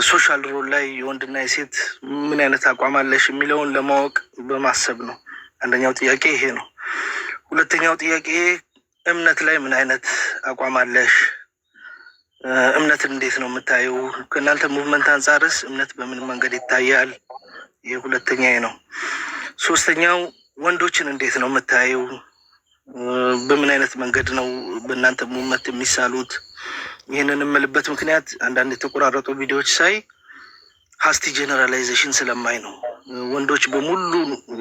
Social role ላይ የወንድና የሴት ምን አይነት አቋም አለሽ የሚለውን ለማወቅ በማሰብ ነው። አንደኛው ጥያቄ ይሄ ነው። ሁለተኛው ጥያቄ እምነት ላይ ምን አይነት አቋም አለሽ? እምነትን እንዴት ነው የምታየው? ከእናንተ movement አንጻርስ እምነት በምን መንገድ ይታያል? ይህ ሁለተኛ ነው። ሶስተኛው ወንዶችን እንዴት ነው የምታየው? በምን አይነት መንገድ ነው በእናንተ movement የሚሳሉት? ይህንን የምልበት ምክንያት አንዳንድ የተቆራረጡ ቪዲዮዎች ሳይ hasty generalization ስለማይ ነው። ወንዶች በሙሉ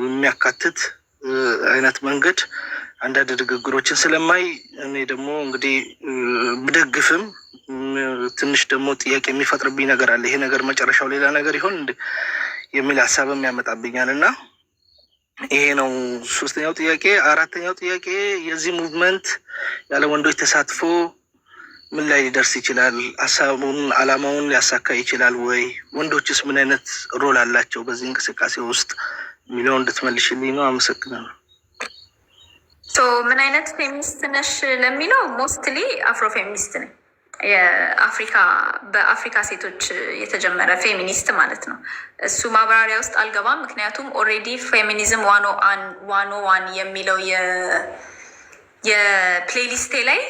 የሚያካትት አይነት መንገድ አንዳንድ ንግግሮችን ስለማይ፣ እኔ ደግሞ እንግዲህ ብደግፍም ትንሽ ደግሞ ጥያቄ የሚፈጥርብኝ ነገር አለ። ይሄ ነገር መጨረሻው ሌላ ነገር ይሆን የሚል ሀሳብም ያመጣብኛል እና ይሄ ነው ሶስተኛው ጥያቄ። አራተኛው ጥያቄ የዚህ movement ያለ ወንዶች ተሳትፎ ምን ላይ ሊደርስ ይችላል? ሀሳቡን አላማውን ሊያሳካ ይችላል ወይ? ወንዶችስ ምን አይነት role አላቸው በዚህ እንቅስቃሴ ውስጥ የሚለው እንድትመልሽልኝ ነው። አመሰግናለሁ። ምን አይነት ፌሚኒስት ነሽ ለሚለው mostly Afro feminist ነኝ። የአፍሪካ በአፍሪካ ሴቶች የተጀመረ ፌሚኒስት ማለት ነው። እሱ ማብራሪያ ውስጥ አልገባም፣ ምክንያቱም already feminism 101 የሚለው የ playlist ኤ ላይ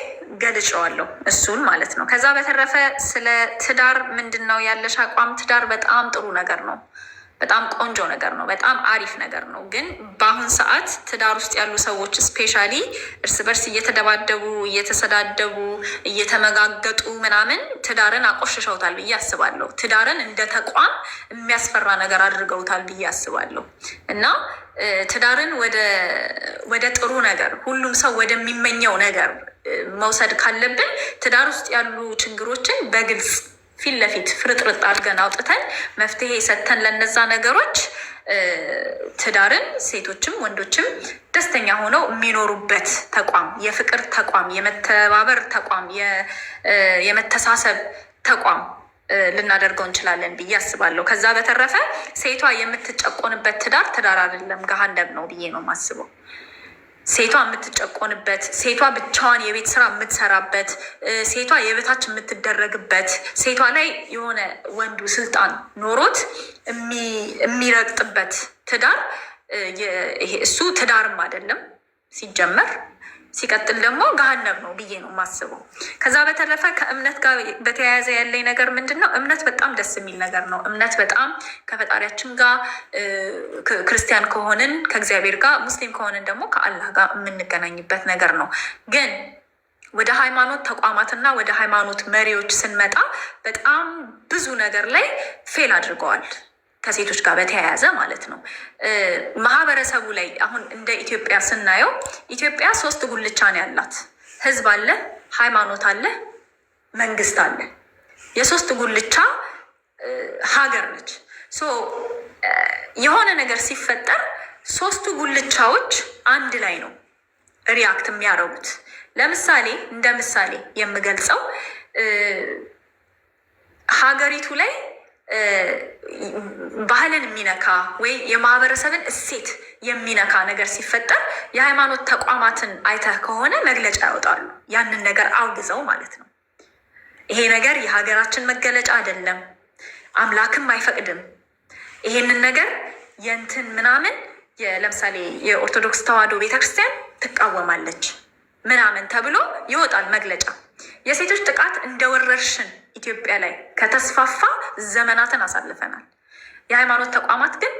ገልጨዋለሁ እሱን ማለት ነው። ከዛ በተረፈ ስለ ትዳር ምንድን ነው ያለሽ አቋም? ትዳር በጣም ጥሩ ነገር ነው። በጣም ቆንጆ ነገር ነው። በጣም አሪፍ ነገር ነው። ግን በአሁን ሰዓት ትዳር ውስጥ ያሉ ሰዎች especially እርስ በርስ እየተደባደቡ፣ እየተሰዳደቡ፣ እየተመጋገጡ ምናምን ትዳርን አቆሽሸውታል ብዬ አስባለሁ። ትዳርን እንደ ተቋም የሚያስፈራ ነገር አድርገውታል ብዬ አስባለሁ። እና ትዳርን ወደ ጥሩ ነገር፣ ሁሉም ሰው ወደሚመኘው ነገር መውሰድ ካለብን ትዳር ውስጥ ያሉ ችግሮችን በግልጽ ፊት ለፊት ፍርጥርጥ አድርገን አውጥተን መፍትሄ ሰጥተን ለነዛ ነገሮች ትዳርን ሴቶችም ወንዶችም ደስተኛ ሆነው የሚኖሩበት ተቋም፣ የፍቅር ተቋም፣ የመተባበር ተቋም፣ የመተሳሰብ ተቋም ልናደርገው እንችላለን ብዬ አስባለሁ። ከዛ በተረፈ ሴቷ የምትጨቆንበት ትዳር ትዳር አይደለም፣ ገሃነም ነው ብዬ ነው የማስበው። ሴቷ የምትጨቆንበት፣ ሴቷ ብቻዋን የቤት ስራ የምትሰራበት፣ ሴቷ የበታች የምትደረግበት፣ ሴቷ ላይ የሆነ ወንዱ ስልጣን ኖሮት የሚረግጥበት ትዳር እሱ ትዳርም አይደለም ሲጀመር። ሲቀጥል ደግሞ ገሃነም ነው ብዬ ነው የማስበው። ከዛ በተረፈ ከእምነት ጋር በተያያዘ ያለኝ ነገር ምንድን ነው? እምነት በጣም ደስ የሚል ነገር ነው። እምነት በጣም ከፈጣሪያችን ጋር፣ ክርስቲያን ከሆንን ከእግዚአብሔር ጋር፣ ሙስሊም ከሆንን ደግሞ ከአላህ ጋር የምንገናኝበት ነገር ነው። ግን ወደ ሃይማኖት ተቋማትና ወደ ሃይማኖት መሪዎች ስንመጣ በጣም ብዙ ነገር ላይ fail አድርገዋል። ከሴቶች ጋር በተያያዘ ማለት ነው። ማህበረሰቡ ላይ አሁን እንደ ኢትዮጵያ ስናየው ኢትዮጵያ ሶስት ጉልቻ ነው ያላት። ህዝብ አለ፣ ሃይማኖት አለ፣ መንግስት አለ። የሶስት ጉልቻ ሀገር ነች። So የሆነ ነገር ሲፈጠር ሶስቱ ጉልቻዎች አንድ ላይ ነው react የሚያደርጉት። ለምሳሌ እንደ ምሳሌ የምገልጸው ሀገሪቱ ላይ ባህልን የሚነካ ወይ የማህበረሰብን እሴት የሚነካ ነገር ሲፈጠር የሃይማኖት ተቋማትን አይተህ ከሆነ መግለጫ ያወጣሉ። ያንን ነገር አውግዘው ማለት ነው። ይሄ ነገር የሀገራችን መገለጫ አይደለም፣ አምላክም አይፈቅድም። ይሄንን ነገር የንትን ምናምን ለምሳሌ የኦርቶዶክስ ተዋሕዶ ቤተክርስቲያን ትቃወማለች ምናምን ተብሎ ይወጣል መግለጫ። የሴቶች ጥቃት እንደ ወረርሽን ኢትዮጵያ ላይ ከተስፋፋ ዘመናትን አሳልፈናል። የሃይማኖት ተቋማት ግን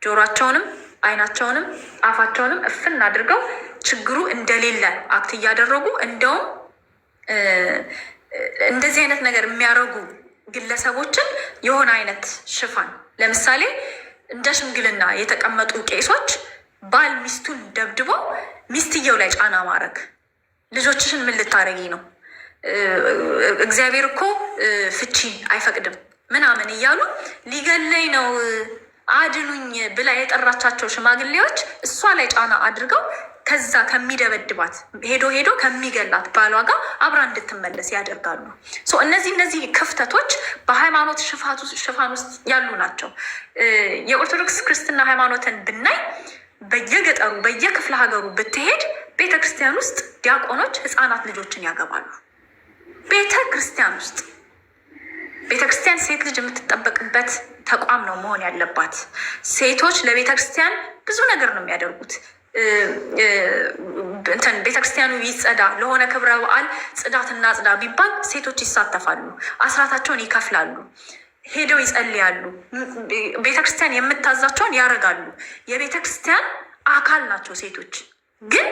ጆሯቸውንም አይናቸውንም አፋቸውንም እፍን አድርገው ችግሩ እንደሌለ act እያደረጉ፣ እንደውም እንደዚህ አይነት ነገር የሚያደርጉ ግለሰቦችን የሆነ አይነት ሽፋን፣ ለምሳሌ እንደ ሽምግልና የተቀመጡ ቄሶች ባል ሚስቱን ደብድቦ ሚስትየው ላይ ጫና ማድረግ፣ ልጆችሽን ምን ልታረጊ ነው? እግዚአብሔር እኮ ፍቺ አይፈቅድም ምናምን እያሉ፣ ሊገለኝ ነው አድኑኝ ብላ የጠራቻቸው ሽማግሌዎች እሷ ላይ ጫና አድርገው ከዛ ከሚደበድባት፣ ሄዶ ሄዶ ከሚገላት ባሏ ጋር አብራ እንድትመለስ ያደርጋሉ። እነዚህ ክፍተቶች በሃይማኖት ሽፋን ውስጥ ያሉ ናቸው። የኦርቶዶክስ ክርስትና ሃይማኖትን ብናይ በየገጠሩ በየክፍለ ሀገሩ ብትሄድ ቤተ ክርስቲያን ውስጥ ዲያቆኖች ህፃናት ልጆችን ያገባሉ። ቤተ ክርስቲያን ውስጥ ቤተክርስቲያን ሴት ልጅ የምትጠበቅበት ተቋም ነው መሆን ያለባት። ሴቶች ለቤተክርስቲያን ብዙ ነገር ነው የሚያደርጉት። እንትን ቤተክርስቲያኑ ይጸዳ፣ ለሆነ ክብረ በዓል ጽዳት እናጽዳ ቢባል ሴቶች ይሳተፋሉ፣ አስራታቸውን ይከፍላሉ፣ ሄደው ይጸልያሉ፣ ቤተክርስቲያን የምታዛቸውን ያደርጋሉ። የቤተክርስቲያን አካል ናቸው ሴቶች። ግን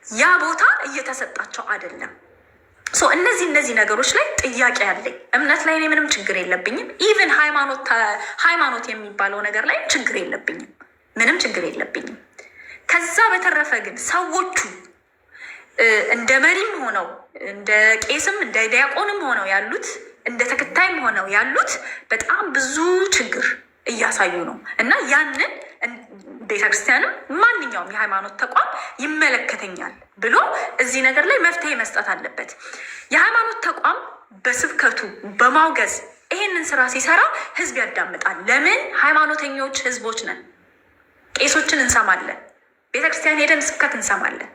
ያ ቦታ እየተሰጣቸው አይደለም። So እነዚህ ነገሮች ላይ ጥያቄ አለኝ። እምነት ላይ እኔ ምንም ችግር የለብኝም። Even ሃይማኖት የሚባለው ነገር ላይ ችግር የለብኝም፣ ምንም ችግር የለብኝም። ከዛ በተረፈ ግን ሰዎቹ እንደ መሪም ሆነው፣ እንደ ቄስም እንደ ዲያቆንም ሆነው ያሉት፣ እንደ ተከታይም ሆነው ያሉት በጣም ብዙ ችግር እያሳዩ ነው እና ያንን ቤተክርስቲያንም ማንኛውም የሃይማኖት ተቋም ይመለከተኛል ብሎ እዚህ ነገር ላይ መፍትሄ መስጠት አለበት። የሃይማኖት ተቋም በስብከቱ በማውገዝ ይሄንን ስራ ሲሰራ ህዝብ ያዳምጣል። ለምን? ሃይማኖተኞች ህዝቦች ነን። ቄሶችን እንሰማለን። ቤተክርስቲያን ሄደን ስብከት እንሰማለን።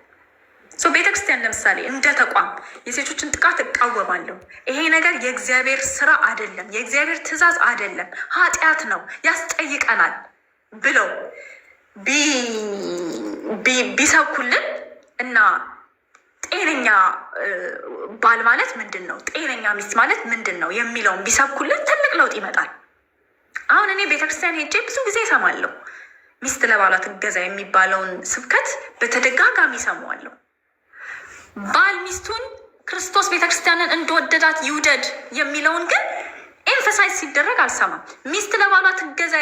So ቤተክርስቲያን ለምሳሌ እንደ ተቋም የሴቶችን ጥቃት እቃወማለሁ፣ ይሄ ነገር የእግዚአብሔር ስራ አይደለም፣ የእግዚአብሔር ትእዛዝ አይደለም፣ ኃጢአት ነው፣ ያስጠይቀናል ብለው ቢሰብኩልን እና ጤነኛ ባል ማለት ምንድን ነው፣ ጤነኛ ሚስት ማለት ምንድን ነው የሚለውን ቢሰብኩልን ትልቅ ለውጥ ይመጣል። አሁን እኔ ቤተክርስቲያን ሄጄ ብዙ ጊዜ እሰማለሁ። ሚስት ለባሏ ትገዛ የሚባለውን ስብከት በተደጋጋሚ እሰማዋለሁ። ባል ሚስቱን ክርስቶስ ቤተክርስቲያንን እንደወደዳት ይውደድ የሚለውን ግን emphasize ሲደረግ አልሰማም። ሚስት ለባሏ ትገዛ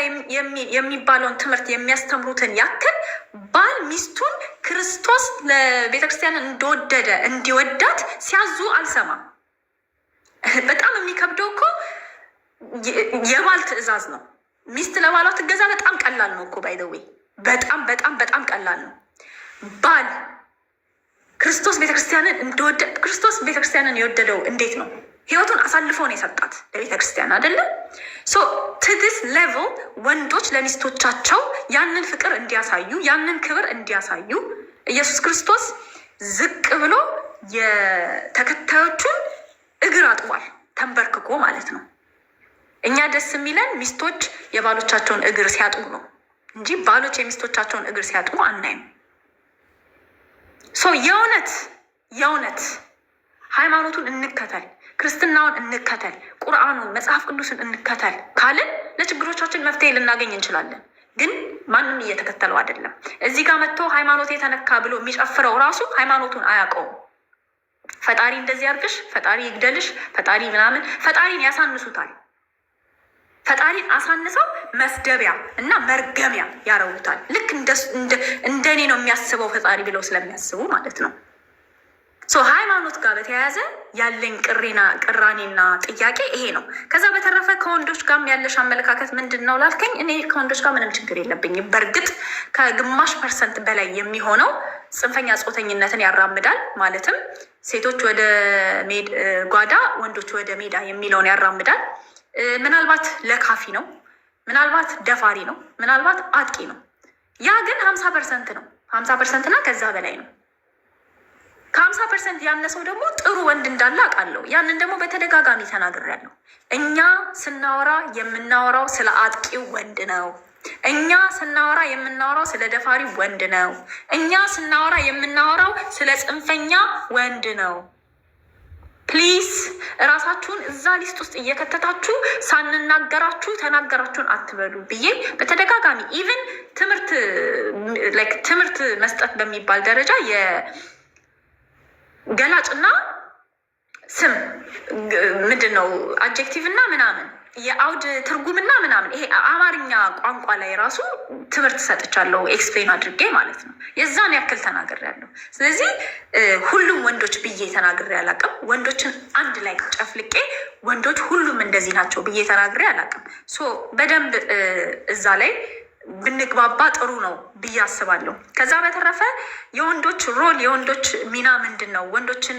የሚባለውን ትምህርት የሚያስተምሩትን ያክል ባል ሚስቱን ክርስቶስ ለቤተክርስቲያንን እንደወደደ እንዲወዳት ሲያዙ አልሰማም። በጣም የሚከብደው እኮ የባል ትዕዛዝ ነው። ሚስት ለባሏ ትገዛ በጣም ቀላል ነው እኮ፣ by the way፣ በጣም በጣም በጣም ቀላል ነው። ባል ክርስቶስ ቤተክርስቲያንን እንደወደ፣ ክርስቶስ ቤተክርስቲያንን የወደደው እንዴት ነው? ህይወቱን አሳልፎ ነው የሰጣት ለቤተክርስቲያን፣ አይደለም? So to this level ወንዶች ለሚስቶቻቸው ያንን ፍቅር እንዲያሳዩ፣ ያንን ክብር እንዲያሳዩ፣ ኢየሱስ ክርስቶስ ዝቅ ብሎ የተከታዮቹን እግር አጥቧል፣ ተንበርክኮ ማለት ነው። እኛ ደስ የሚለን ሚስቶች የባሎቻቸውን እግር ሲያጥቡ ነው እንጂ ባሎች የሚስቶቻቸውን እግር ሲያጥቡ አናይም። So የእውነት የእውነት ሃይማኖቱን እንከተል፣ ክርስትናውን እንከተል፣ ቁርአኑን፣ መጽሐፍ ቅዱስን እንከተል ካልን ለችግሮቻችን መፍትሄ ልናገኝ እንችላለን። ግን ማንም እየተከተለው አይደለም። እዚህ ጋር መጥቶ ሃይማኖት የተነካ ብሎ የሚጨፍረው ራሱ ሃይማኖቱን አያውቀውም። ፈጣሪ እንደዚህ ያርግሽ፣ ፈጣሪ ይግደልሽ፣ ፈጣሪ ምናምን፣ ፈጣሪን ያሳንሱታል። ፈጣሪን አሳንሰው መስደቢያ እና መርገሚያ ያረጉታል። ልክ እንደኔ ነው የሚያስበው ፈጣሪ ብለው ስለሚያስቡ ማለት ነው። So ሃይማኖት ጋር በተያያዘ ያለኝ ቅሬና ቅራኔና ጥያቄ ይሄ ነው። ከዛ በተረፈ ከወንዶች ጋርም ያለሽ አመለካከት ምንድን ነው ላልከኝ፣ እኔ ከወንዶች ጋር ምንም ችግር የለብኝም። በእርግጥ ከግማሽ percent በላይ የሚሆነው ጽንፈኛ ጾተኝነትን ያራምዳል። ማለትም ሴቶች ወደ ጓዳ፣ ወንዶች ወደ ሜዳ የሚለውን ያራምዳል። ምናልባት ለካፊ ነው፣ ምናልባት ደፋሪ ነው፣ ምናልባት አጥቂ ነው። ያ ግን 50% ነው። 50% እና ከዛ በላይ ነው። ከ50% ያነሰው ደግሞ ጥሩ ወንድ እንዳለ አውቃለሁ። ያንን ደግሞ በተደጋጋሚ ተናግሬያለሁ። እኛ ስናወራ የምናወራው ስለ አጥቂው ወንድ ነው። እኛ ስናወራ የምናወራው ስለ ደፋሪ ወንድ ነው። እኛ ስናወራ የምናወራው ስለ ጽንፈኛ ወንድ ነው። Please እራሳችሁን እዛ list ውስጥ እየከተታችሁ ሳንናገራችሁ ተናገራችሁን አትበሉ ብዬ በተደጋጋሚ even ትምህርት like ትምህርት መስጠት በሚባል ደረጃ የገላጭና ስም ምንድን ነው adjective እና ምናምን የአውድ ትርጉምና ምናምን ይሄ አማርኛ ቋንቋ ላይ ራሱ ትምህርት ሰጥቻለሁ፣ explain አድርጌ ማለት ነው። የዛን ያክል ተናግሬያለሁ። ስለዚህ ሁሉም ወንዶች ብዬ ተናግሬ አላውቅም። ወንዶችን አንድ ላይ ጨፍልቄ ወንዶች ሁሉም እንደዚህ ናቸው ብዬ ተናግሬ አላውቅም። So በደንብ እዛ ላይ ብንግባባ ጥሩ ነው ብዬ አስባለሁ። ከዛ በተረፈ የወንዶች role፣ የወንዶች ሚና ምንድን ነው? ወንዶችን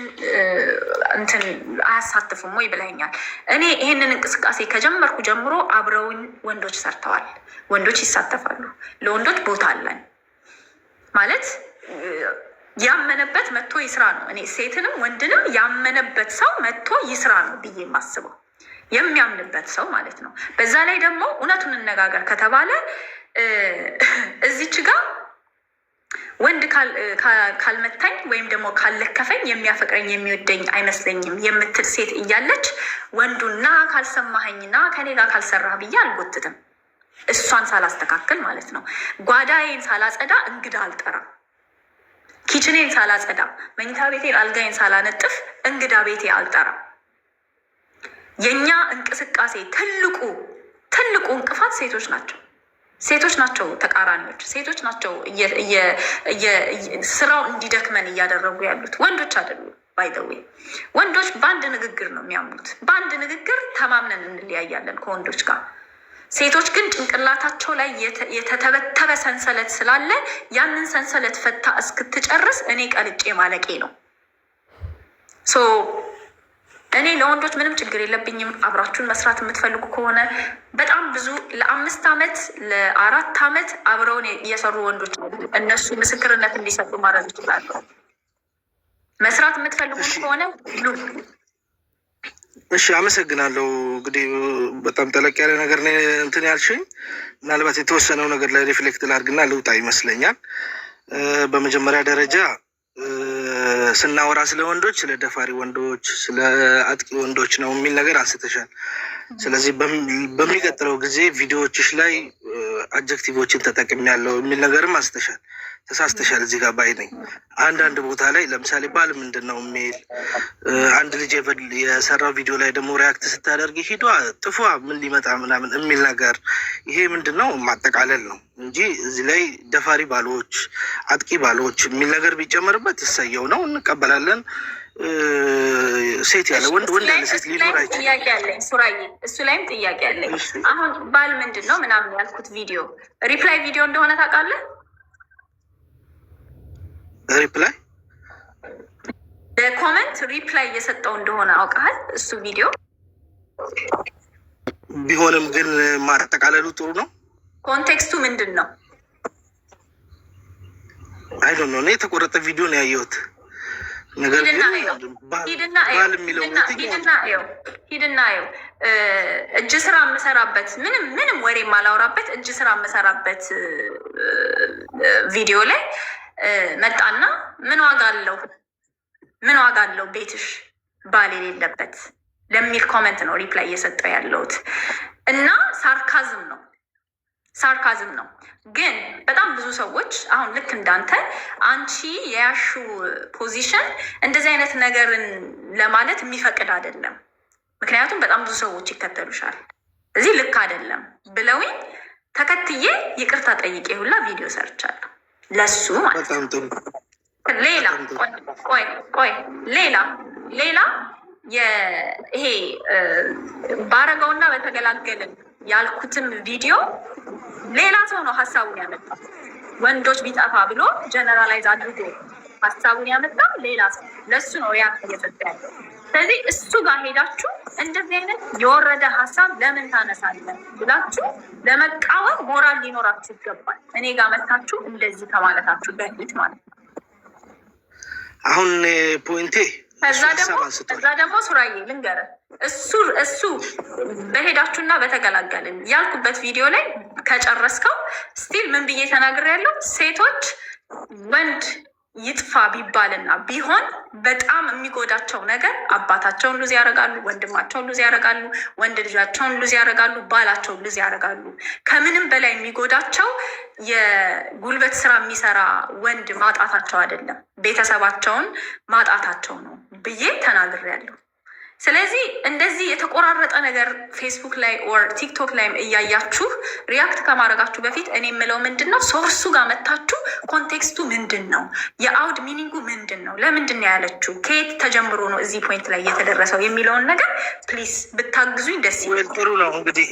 እንትን አያሳትፉም ወይ ብለኸኛል። እኔ ይሄንን እንቅስቃሴ ከጀመርኩ ጀምሮ አብረውኝ ወንዶች ሰርተዋል። ወንዶች ይሳተፋሉ። ለወንዶች ቦታ አለን ማለት ያመነበት መጥቶ ይስራ ነው። እኔ ሴትንም ወንድንም ያመነበት ሰው መጥቶ ይስራ ነው ብዬ የማስበው። የሚያምንበት ሰው ማለት ነው። በዛ ላይ ደግሞ እውነቱን እንነጋገር ከተባለ እዚች ጋር ወንድ ካልመታኝ ወይም ደግሞ ካልለከፈኝ የሚያፈቅረኝ የሚወደኝ አይመስለኝም የምትል ሴት እያለች ወንዱና ካልሰማኸኝና ከኔ ጋር ካልሰራህ ብዬ አልጎትትም። እሷን ሳላስተካክል ማለት ነው። ጓዳዬን ሳላጸዳ እንግዳ አልጠራም። Kitchen ኤን ሳላጸዳ፣ መኝታ ቤቴን አልጋዬን ሳላነጥፍ እንግዳ ቤቴ አልጠራም። የእኛ እንቅስቃሴ ትልቁ ትልቁ እንቅፋት ሴቶች ናቸው። ሴቶች ናቸው ተቃራኒዎች፣ ሴቶች ናቸው ስራው እንዲደክመን እያደረጉ ያሉት፣ ወንዶች አይደሉም። By the way ወንዶች በአንድ ንግግር ነው የሚያምኑት። በአንድ ንግግር ተማምነን እንለያያለን ከወንዶች ጋር። ሴቶች ግን ጭንቅላታቸው ላይ የተተበተበ ሰንሰለት ስላለ ያንን ሰንሰለት ፈታ እስክትጨርስ እኔ ቀልጬ ማለቄ ነው። So እኔ ለወንዶች ምንም ችግር የለብኝም። አብራችሁን መስራት የምትፈልጉ ከሆነ በጣም ብዙ ለ5 ዓመት ለ4 ዓመት አብረውን የሰሩ ወንዶች እነሱ ምስክርነት እንዲሰጡ ማድረግ ይችላሉ። መስራት የምትፈልጉ ከሆነ። እሺ፣ አመሰግናለሁ። እንግዲህ በጣም ጠለቅ ያለ ነገር ነው እንትን ያልሽኝ። ምናልባት የተወሰነው ነገር ላይ reflect ላድርግና ልውጣ ይመስለኛል። በመጀመሪያ ደረጃ ስናወራ ስለ ወንዶች፣ ስለ ደፋሪ ወንዶች፣ ስለ አጥቂ ወንዶች ነው የሚል ነገር አንስተሻል። ስለዚህ በሚቀጥለው ጊዜ ቪዲዮዎችሽ ላይ adjective ኦችን ተጠቅሜያለሁ የሚል ነገርም አንስተሻል። ተሳስተሻል እዚህ ጋር ባይ ነኝ። አንዳንድ ቦታ ላይ ለምሳሌ ባል ምንድን ነው የሚል አንድ ልጅ የሰራው ቪዲዮ ላይ ደግሞ react ስታደርግ ሂዷ ጥፏ ምን ሊመጣ ምናምን የሚል ነገር፣ ይሄ ምንድን ነው? ማጠቃለል ነው እንጂ እዚህ ላይ ደፋሪ ባሎች፣ አጥቂ ባሎች የሚል ነገር ቢጨመርበት እሰየው ነው፣ እንቀበላለን። ሴት ያለ ወንድ፣ ወንድ ያለ ሴት ሊኖር አይችልም። ጥያቄ አለኝ ሱራዬ፣ እሱ ላይም ጥያቄ አለኝ። አሁን ባል ምንድን ነው ምናምን ያልኩት ቪዲዮ reply ቪዲዮ እንደሆነ ታውቃለህ? Reply? ለ comment reply እየሰጠው እንደሆነ አውቀሃል? እሱ ቪዲዮ ቢሆንም ግን ማጠቃለሉ ጥሩ ነው። Context ኡ ምንድን ነው? I don't know፣ እኔ የተቆረጠ ቪዲዮ ነው ያየሁት። ነገር ግን ባል የሚለው ሂድና እየው። እጅ ስራ የምሰራበት፣ ምንም ምንም ወሬ የማላወራበት እጅ ስራ የምሰራበት ቪዲዮ ላይ መጣና ምን ዋጋ አለው፣ ምን ዋጋ አለው ቤትሽ ባል የሌለበት ለሚል comment ነው reply እየሰጠው ያለሁት እና sarcasm ነው፣ sarcasm ነው። ግን በጣም ብዙ ሰዎች አሁን ልክ እንዳንተ አንቺ የያሽው position እንደዚህ አይነት ነገርን ለማለት የሚፈቅድ አይደለም። ምክንያቱም በጣም ብዙ ሰዎች ይከተሉሻል። እዚህ ልክ አይደለም ብለውኝ ተከትዬ ይቅርታ ጠይቄ ሁላ ቪዲዮ ሰርቻለሁ ለሱ ማለት ነው። ሌላ ቆይ ቆይ ሌላ ሌላ ይሄ ባረገውና በተገላገልን ያልኩትም ቪዲዮ ሌላ ሰው ነው ሀሳቡን ያመጣው። ወንዶች ቢጠፋ ብሎ generalize አድርጎ ሀሳቡን ያመጣው ሌላ ሰው፣ ለሱ ነው react እየሰጠ ያለው። ስለዚህ እሱ ጋር ሄዳችሁ እንደዚህ አይነት የወረደ ሀሳብ ለምን ታነሳለህ ብላችሁ ለመቃወም ሞራል ሊኖራችሁ ይገባል። እኔ ጋር መታችሁ እንደዚህ ከማለታችሁ በፊት ማለት ነው። አሁን point ኤ ከዛ ደግሞ ሱራዬ ልንገርህ፣ እሱ በሄዳችሁና በተገላገልን ያልኩበት ቪዲዮ ላይ ከጨረስከው still ምን ብዬ ተናግሬያለሁ? ሴቶች ወንድ ይጥፋ ቢባልና ቢሆን በጣም የሚጎዳቸው ነገር አባታቸውን lose ያደርጋሉ፣ ወንድማቸውን lose ያደርጋሉ፣ ወንድ ልጃቸውን lose ያደርጋሉ፣ ባላቸውን lose ያደርጋሉ። ከምንም በላይ የሚጎዳቸው የጉልበት ስራ የሚሰራ ወንድ ማጣታቸው አይደለም፣ ቤተሰባቸውን ማጣታቸው ነው ብዬ ተናግሬያለሁ። ስለዚህ እንደዚህ የተቆራረጠ ነገር ፌስቡክ ላይ or ቲክቶክ ላይም እያያችሁ react ከማድረጋችሁ በፊት እኔ የምለው ምንድን ነው፣ source ኡ ጋር መታችሁ context ኡ ምንድን ነው፣ የአውድ meaning ኡ ምንድን ነው፣ ለምንድን ነው ያለችው፣ ከየት ተጀምሮ ነው እዚህ point ላይ የተደረሰው የሚለውን ነገር please ብታግዙኝ ደስ ይላል። ጥሩ ነው እንግዲህ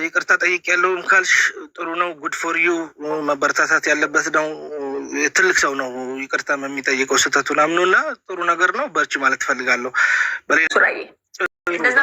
ይቅርታ ጠይቅ ያለውም ካልሽ ጥሩ ነው። Good for you፣ መበረታታት ያለበት ነው። ትልቅ ሰው ነው ይቅርታ የሚጠይቀው ስህተቱን አምኖ እና ጥሩ ነገር ነው። በርቺ ማለት እፈልጋለሁ። ሱራዬ እንደዛ።